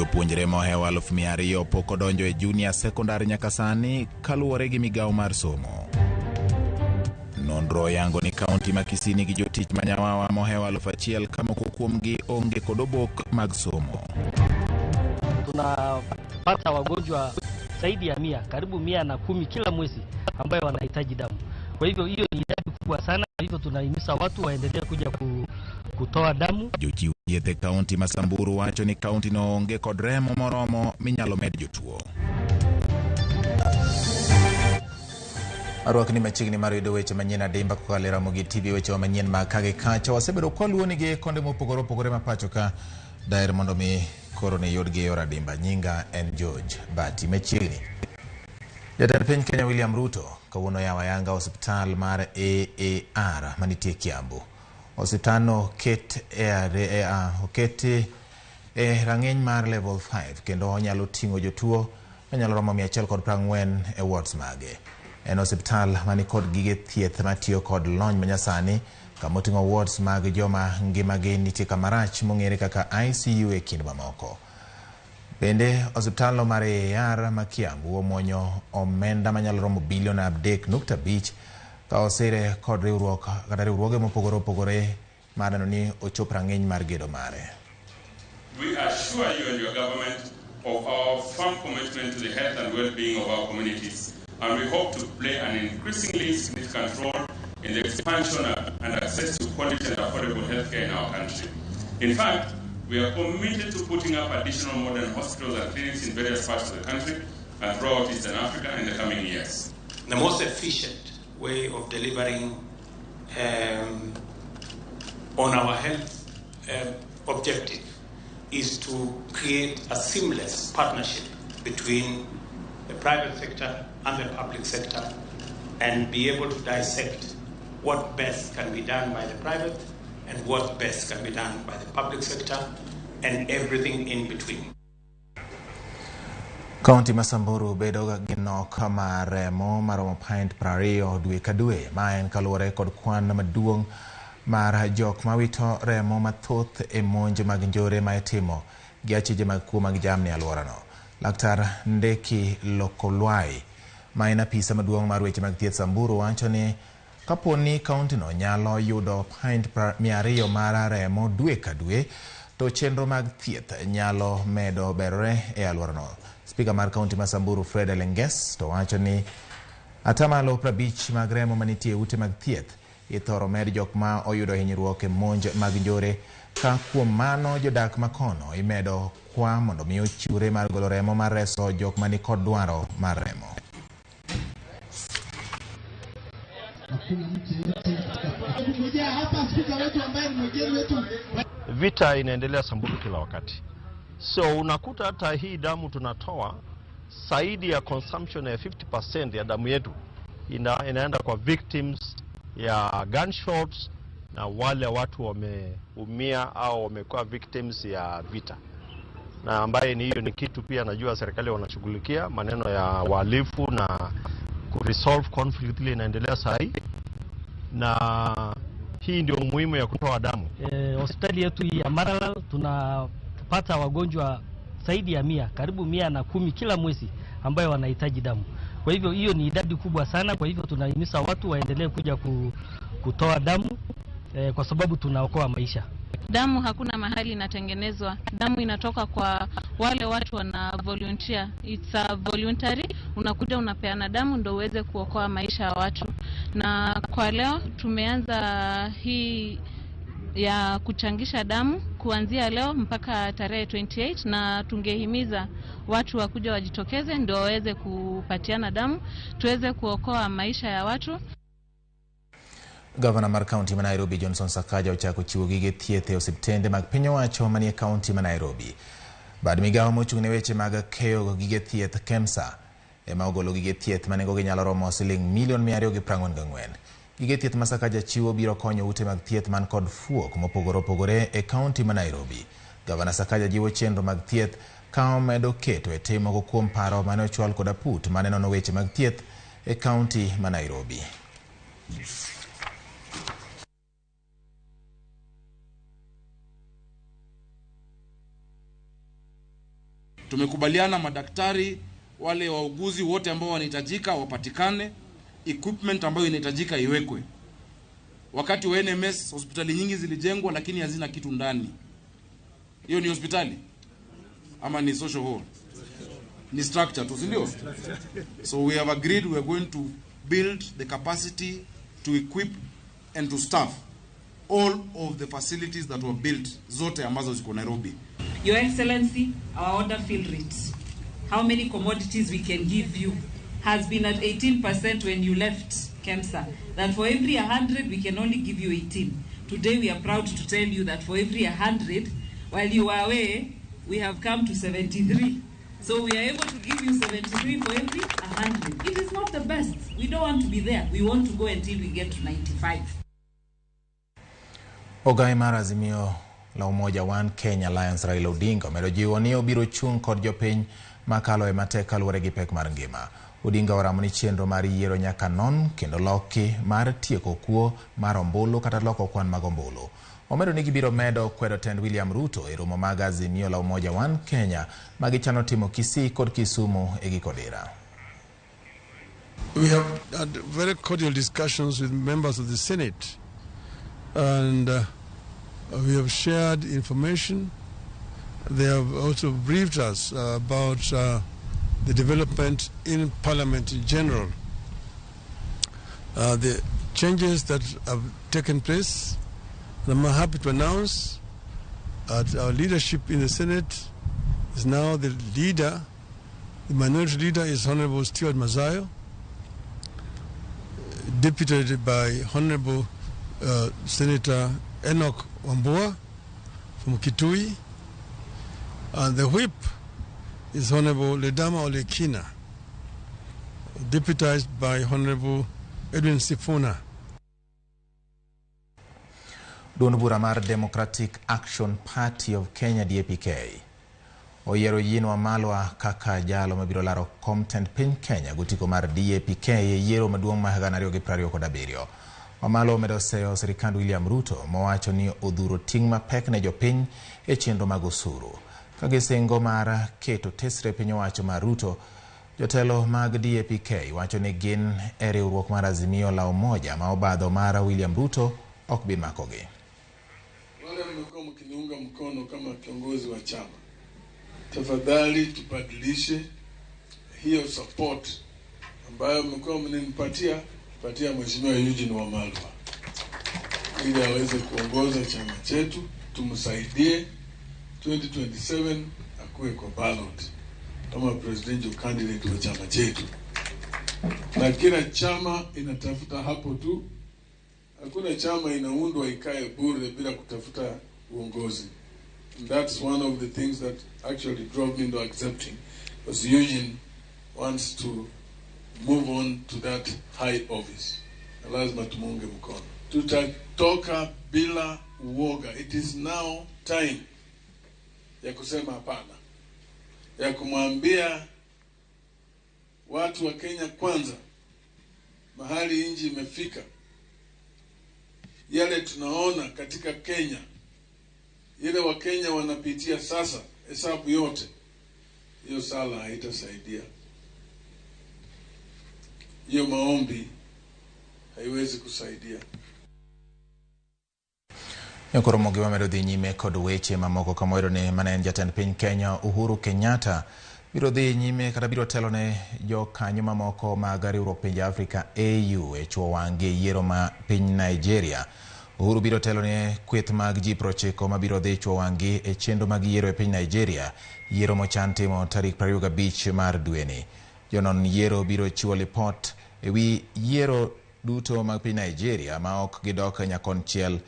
Jopuonjre mohewo 200,000 pok odonjo e junior secondary nyaka sani kaluwore gi migawo mar somo. Nonro oyango ni kaunti ma Kisii nigi jotich manyawawa mohewo 1000 ka moko kuomgi onge kod obok mag somo. Tunapata wagonjwa zaidi ya 100, karibu 110 kila mwezi ambayo wanahitaji damu. Kwa hivyo hiyo ni idadi kubwa sana, kwa hivyo tunahimiza watu waendelee kuja kutoa damu. Jochiw thieth e kaunti ma Samburu wacho ni kaunti no onge kod remo moromo minyalo med jotuo. Arwakni machiegni mar yudo weche manyien adimba kokalo e Ramogi TV, wechewa manyien mag ka gi kacha. Wasebedo kwaluwonigi e konde mopogore opogore ma pacho ka. Daher mondo mi koro ni yudgi e yor adimba. Nyinga en George Bati. Machiegni. Jatend piny Kenya William Ruto kawuono oyawo ayanga osiptal mar AAR manitie Kiambu. Osiptalno oket e, oket e rang'iny mar level 5 kendo onyalo ting'o jotuo manyalo romo 140 e wards mage. En osiptal manikod gige thieth matiyo kod lony manyasani kamoting'o wards mag joma ngimagi nitie kamarach mong'ere kaka ICU e kind mamoko. Bende osiptalno mar AAR ma Kiambu omuonyo omenda manyalo romo bilion 3.5 ka osire kod riwruok kata riwruoge mopogore opogore mar neno ni ochop rang'iny mar gedo mare. We assure you and your government of our firm commitment to the health and well-being of our communities, and we hope to play an increasingly significant role in the expansion and access to quality and affordable healthcare in our country. In fact, we are committed to putting up additional modern hospitals and clinics in various parts of the country and throughout Eastern Africa in the coming years. The most efficient way of delivering on our health objective is to create a seamless partnership between the private sector and the public sector and be able to dissect what best can be done by the private and what best can be done by the public sector and everything in between. Kaunti ma Samburu bedo gi nok mar remo maromo pint 20 dwe ka dwe. Ma en kaluwore kod kwan maduong' mar jok mawito remo mathoth e monj mag njore ma itimo gi achije mag kuo mag jamni e alworano. Laktar Ndeki Lokolwai ma en apisa maduong' mar weche mag thieth Samburu wacho ni kapo ni kauntino nyalo yudo pint 200 mar remo dwe ka dwe, to chenro mag thieth nyalo medo berore e alworano. Spika mar kaunti ma Samburu Fred Elenges to wacho ni atamalo 50 mag remo manitie e ute mag thieth ithoro med jok ma oyudo hinyruok e monj mag njore ka kuom mano jodak makono imedo kwa mondo mi ochiwre mar golo remo mar reso jok manikod dwaro mar remo. Vita inaendelea Samburu kila wakati, so unakuta hata hii damu tunatoa zaidi ya consumption ya 50% ya damu yetu inaenda kwa victims ya gunshots na wale watu wameumia au wamekuwa victims ya vita, na ambaye ni hiyo ni kitu pia najua serikali wanashughulikia maneno ya wahalifu na kuresolve conflict ile inaendelea saa hii, na hii ndio umuhimu ya kutoa damu. Hospitali yetu hii ya Maralal tunapata wagonjwa zaidi ya 100, karibu 110 kila mwezi ambayo wanahitaji damu. Kwa hivyo hiyo ni idadi kubwa sana, kwa hivyo tunahimiza watu waendelee kuja kutoa damu kwa sababu tunaokoa maisha. Damu hakuna mahali inatengenezwa. Damu inatoka kwa wale watu wana volunteer. It's a voluntary. Unakuja unapeana damu ndio uweze kuokoa maisha ya watu. Na kwa leo tumeanza hii ya kuchangisha damu kuanzia leo mpaka tarehe 28, na tungehimiza watu wakuja wajitokeze ndio waweze kupatiana damu tuweze kuokoa maisha ya watu. Gavana mar kaunti ma Nairobi Johnson Sakaja ochako chiwo gige thieth e osiptende mag piny owacho manie kaunti ma Nairobi. Bad migawo mochung' ne weche mag keyo gige thieth KEMSA ema ogolo gige thieth ma nengogi nyalo romo siling milion 244. Gige thieth ma Sakaja chiwo biro konyo ute mag thieth man kod fuok mopogore opogore e kaunti ma Nairobi. Gavana Sakaja jiwo chenro mag thieth ka omedo keto e tim moko kuom paro mane ochwal kod aput mane nono weche mag thieth e kaunti ma Nairobi. Tumekubaliana madaktari wale wauguzi wote ambao wanahitajika wapatikane, equipment ambayo inahitajika iwekwe. Wakati wa NMS hospitali nyingi zilijengwa, lakini hazina kitu ndani. Hiyo ni hospitali ama ni social hall? Ni structure tu, si ndio? So we have agreed we are going to build the capacity to equip and to staff all of the facilities that were built, zote ambazo ziko Nairobi. Your Excellency, our order fill rate, how many commodities we can give you, has been at 18% when you left KEMSA. That for every 100, we can only give you 18. Today, we are proud to tell you that for every 100, while you were away, we have come to 73. So we are able to give you 73 for every 100. It is not the best. We don't want to be there. We want to go until we get to 95. Ogai mar Azimio la Umoja One Kenya Alliance Raila Odinga omedo jiwo ni obiro chung' kod jopiny makalo e matek kaluwore gi pek mar ngima. Odinga oramo ni chenro mar yiero nyaka non kendo loki mar tieko kuo mar ombulu kata loko kwan mag ombulu. Omedo ni gibiro medo kwedo tend William Ruto e romo mag Azimio la Umoja One Kenya ma gichano timo Kisii kod Kisumu e giko dira. We have had very cordial discussions with members of the Senate, and we have shared information. They have also briefed us about the development in Parliament in general, the changes that have taken place. And I'm happy to announce that our leadership in the Senate is now the leader. The minority leader is Honorable Stewart Mazayo, deputed by Honorable Senator Enoch Wambua from Kitui, and the whip is Honorable Ledama Olekina, deputized by Honorable Edwin Sifuna. Duond bura mar Democratic Action Party of Kenya DAPK oyiero Eugene Wamalwa kaka jalo mabiro laro kom tend piny Kenya gotiko mar DAPK e yiero maduong' ma 2027. Wamalwa omedo seyo sirikand William Ruto mowacho ni odhuro ting' mapek ne jopiny e chenro mag osuru. Ka gisingo mar keto tesre piny owacho mar Ruto, jotelo mag DAPK wacho ni gin e riwruok mar Azimio la Umoja ma obadho mar William Ruto ok bi makogi. Wale mmekuwa mkiniunga mkono kama kiongozi wa chama, tafadhali tubadilishe hiyo support ambayo mmekuwa mnanipatia, patia Mheshimiwa Eugene Wamalwa ili aweze kuongoza chama chetu, tumsaidie 2027 akuwe kwa ballot kama presidential candidate wa chama chetu. Na kila chama inatafuta hapo tu. Hakuna chama inaundwa ikae bure bila kutafuta uongozi. And that's one of the things that actually drove me into accepting, because Eugene wants to move on to that high office. Na lazima tumuunge mkono. Tutatoka bila uoga. It is now time ya kusema hapana, ya kumwambia watu wa Kenya kwanza mahali nchi imefika, yale tunaona katika Kenya, ile wa Kenya wanapitia sasa, hesabu yote hiyo sala haitasaidia, hiyo maombi haiwezi kusaidia. Nyokoro Mogi wamedo dhi nyime kod weche mamoko kamwero ni mane en jatend piny Kenya Uhuru Kenyatta biro dhi nyime kata biro telo ne jokanyo mamoko mag riwruok pinje Afrika AU e chuo wang' gi yiero ma piny Nigeria. Uhuru biro telo ne kweth mag ji 90 mabiro dhi chuo wang' gi e chenro mag yiero e piny Nigeria, yiero mochan timo tarik 25 mar dweni. Jonon yiero biro chiwo lipot e wi yiero duto mag piny Nigeria ma ok gidok nyakonchiel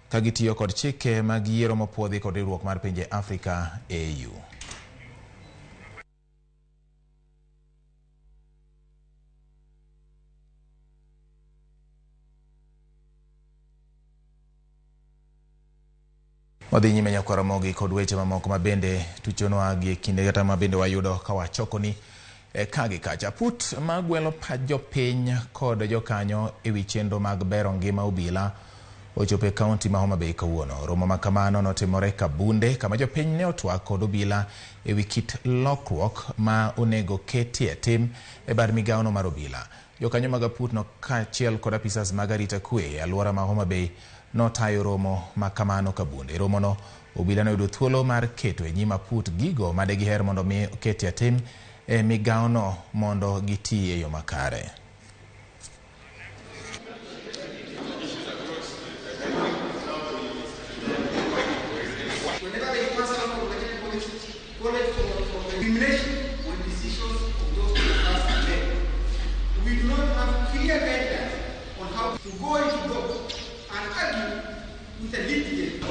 ka gitiyo kod chike mag yiero mopuodhi kod riwruok mar pinje Afrika AU. Wadhi nyime nyakwar Ramogi kod weche mamoko mabende tuchonwa gi e kinde kata mabende wayudo ka wachokoni ka gi kacha. Put magwelo pach jopiny kod jokanyo e wi chenro mag bero ngima obila ochopo e kaunti ma Homa Bay kawuono. Romo ma kamano notimore Kabunde kama jopiny ne otwak kod obila ewi kit lokruok ma onego ketie tim e bad migawono mar obila. Jokanyo mag aput no kaachiel kod apisas mag arita kwe e alwora ma Homa Bay notayo romo ma kamano Kabunde. E romono obila noyudo thuolo mar keto e nyim aput gigo madegiher mondo mi oketie tim e migawono mondo giti e yo makare. We do not have clear guidelines on how to go into court and argue with a litigant.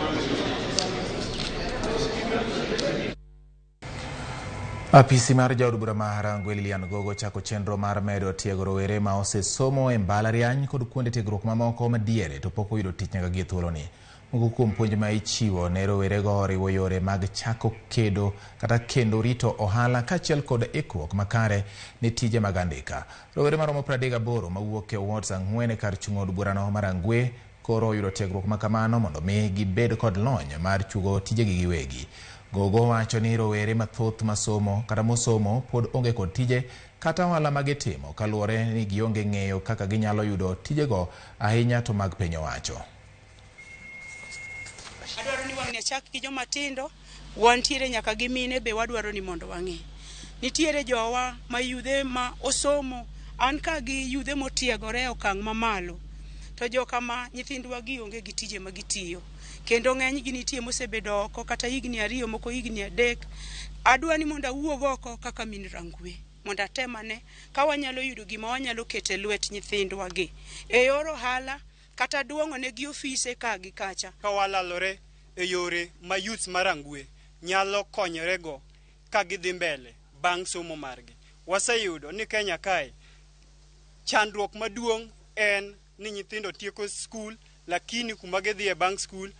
Apisi mar jaod bura ma Rangwe Lilian Gogo chako chenro mar medo tiego rowere ma osesomo e mbalariany kod kuonde tiegruok mamoko madiere to pok oyudo tich nyaka gie thuoloni. Moko kuom puonj ma ichiwo ne rowerego oriwo yore mag chako kedo kata kendo rito ohala kaachiel kod ikruok makare ne tije mag andika. Rowere maromo 38 mawuok e wards 4 e kar chung' od burano ma Rangwe koro oyudo tiegruok makamano mondo mi gibed kod lony mar chugo tijegi giwegi. Gogo wacho ni rowere mathoth masomo kata mosomo pod onge kod tije kata ohala magitimo kaluwore ni gionge ng'eyo kaka ginyalo yudo tijego ahinya to mag piny owacho. Adwaro ni wang'ni achak gi joma tindo, wantiere nyaka gi mine be wadwaro ni mondo wang'e. Nitiere jowa ma yudhe ma osomo, an ka gi yudhe motiegore e okang' mamalo. To joka ma nyithindwa gi onge gi tije ma gitiyo. Kendo ng'enygi nitie mosebedo oko kata higni 2 moko higni 3. Adwa ni mondo awuog oko kaka min Rangwe mondo atem ane ka wanyalo yudo gima wanyalo keto e lwet nyithindwa gi. E yor ohala kata duong'o ne gi ofise ka gi kacha. Ka walalore e yore ma youths ma Rangwe nyalo konyorego ka gidhi mbele bang' somo margi. Waseyudo ni Kenya kae chandruok maduong' en ni nyithindo tieko skul lakini kuma gidhiye bang' skul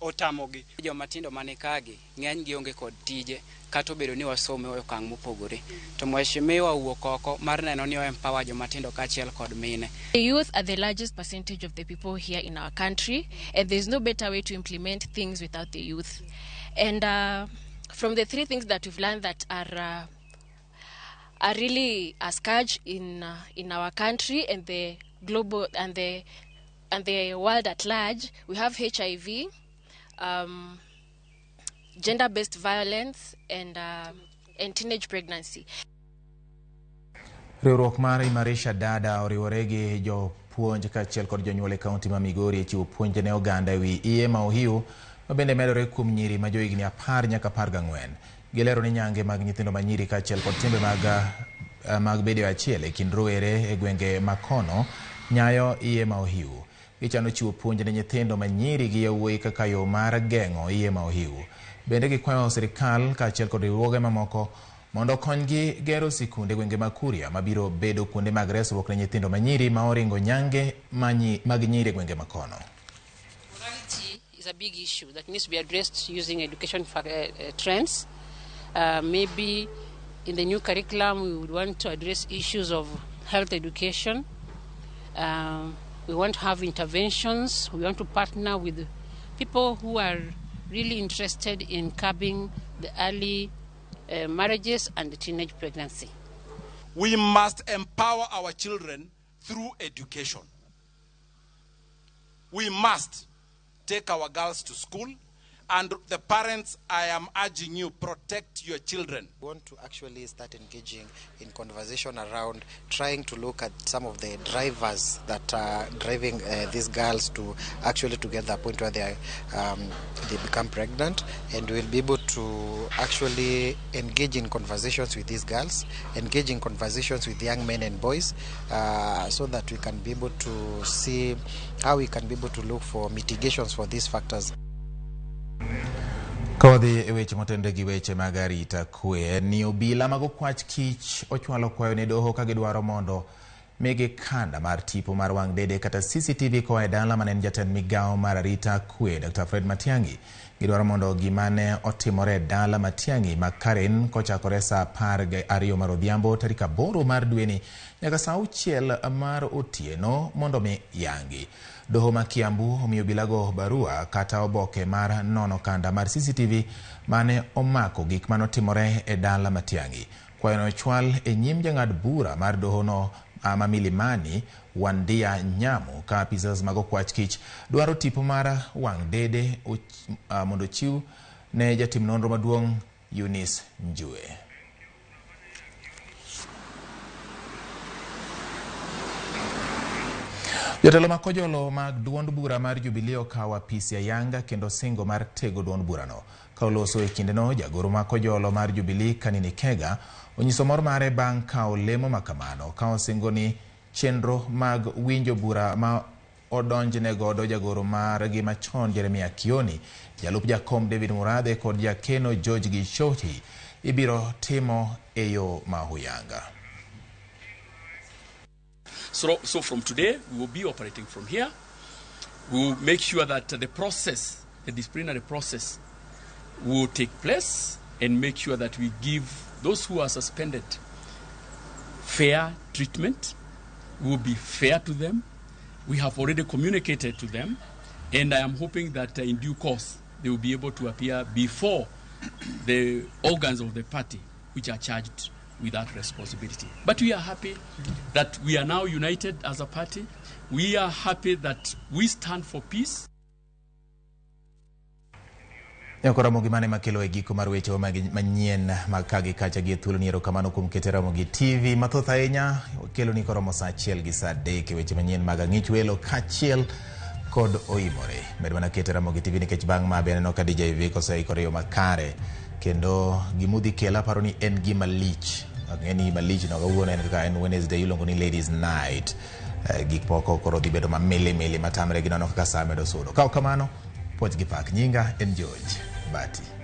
otamogi. Joma tindo mane kagi ng'eny gi onge kod tije kata obedo ni wasomo e okang' mopogore. To mheshimiwa owuok oko mar neno ni o empower joma tindo kaachiel kod mine. The youth are the largest percentage of the people here in our country, and there's no better way to implement things without the youth. And from the 3 things that we've learned that are really a scourge in our country and the global and the world at large, we have HIV, gender-based violence, and teenage pregnancy. Riwruok mar Imarisha Dada oriwore gi jopuonj kaachiel kod jonyuol e kaunti ma Migori e chiwo puonj ne oganda ewi iye ma ohiu ma bende medore kuom nyiri ma johigni 10 nyaka 14. Gilero ni nyange mag nyithindo ma nyiri kaachiel kod timbe mag bedo achiel e kind rowere e gwenge makono nyayo iye ma ohiu. Gichano chiwo puonj ne nyithindo ma nyiri gi yawuoyi kaka yo mar geng'o iye ma ohiu. Bende gikwayo sirikal kaachiel kod riwruoge mamoko mondo okonygi gero sikunde gwenge mag Kuria mabiro bedo kuonde mag resruok ne nyithindo ma nyiri ma oringo nyange mag nyiri e gwenge makono. Morality is a big issue that needs to be addressed using education trends. Maybe in the new curriculum we would want to address issues of health education. We want to have interventions. We want to partner with people who are really interested in curbing the early marriages and the teenage pregnancy. We must empower our children through education. We must take our girls to school, and the parents, I am urging you, protect your children. We want to actually start engaging in conversation around trying to look at some of the drivers that are driving these girls to actually to get the point where they become pregnant, and we'll be able to actually engage in conversations with these girls, engage in conversations with young men and boys, so that we can be able to see how we can be able to look for mitigations for these factors. Kodhi e weche motende gi weche mag arita kwe ni obila mag okwach kich ochwalo kwayo ne doho ka gidwaro mondo migi kanda mar tipo mar wang' dede kata CCTV koa e dala mane en jatend migawo mar arita kwe Dr. Fred Matiang'i. Gidwaro mondo gima ne otimore e dala Matiang'i ma Karen kochakore saa 12 mar odhiambo tarik 8 mar dweni nyaka saa 6 mar otieno mondo mi yangi. Doho ma Kiambu omiyo obilago barua kata oboke mar nono kanda mar CCTV mane omako gik manotimore e dala Matiang'i. Kwayono ochwal e nyim jang'ad bura mar dohono ma Milimani Wandia Nyamu ka apisas mag okwach kich dwaro tipo mar wang' dede mondo ochiw ne jatim nonro maduong' Eunice Njue. Jotelo ma kojolo mag duond bura mar Jubilee okawo apisi ayanga kendo singo mar tego duond burano. Ka oloso e kindeno, jagoro ma kojolo mar Jubilee Kanini Kega onyiso mor mare bang' kawo lemo makamano ka osingo ni chenro mag winjo bura ma odonjne godo jagoro margi machon Jeremia Kioni, jalup jakom David Murathe kod jakeno George Gichohi ibiro timo e yo ma huyanga. So from today, we will be operating from here. We will make sure that the process, the disciplinary process, will take place and make sure that we give those who are suspended fair treatment. We will be fair to them. We have already communicated to them, and I am hoping that in due course they will be able to appear before the organs of the party which are charged with that responsibility. But we are happy that we are now united as a party. We are happy that we stand for peace. Nyako Ramogi mane makelo e giko mar weche manyien mag kagi kacha gi e thuolo ni erokamano kuom kete Ramogi TV mathoth ahinya kelo ni koromo saa 1 gi saa 3 e weche manyien mag ang'ich welo kaachiel kod oimore. Med mana kete Ramogi TV nikech bang' ma be aneno ka DJ Vic oseikore yo makare kendo gimudhi kela aparo ni en gima lich. Ang'e ni gima lich no kawuono en kaka en Wednesday iluongo ni Ladies Night. Gik moko koro dhi bedo mamili mili matamre gi nono kaka saa medo sudo. Ka ok kamano, puoch gi pak. Nyinga en George Bati.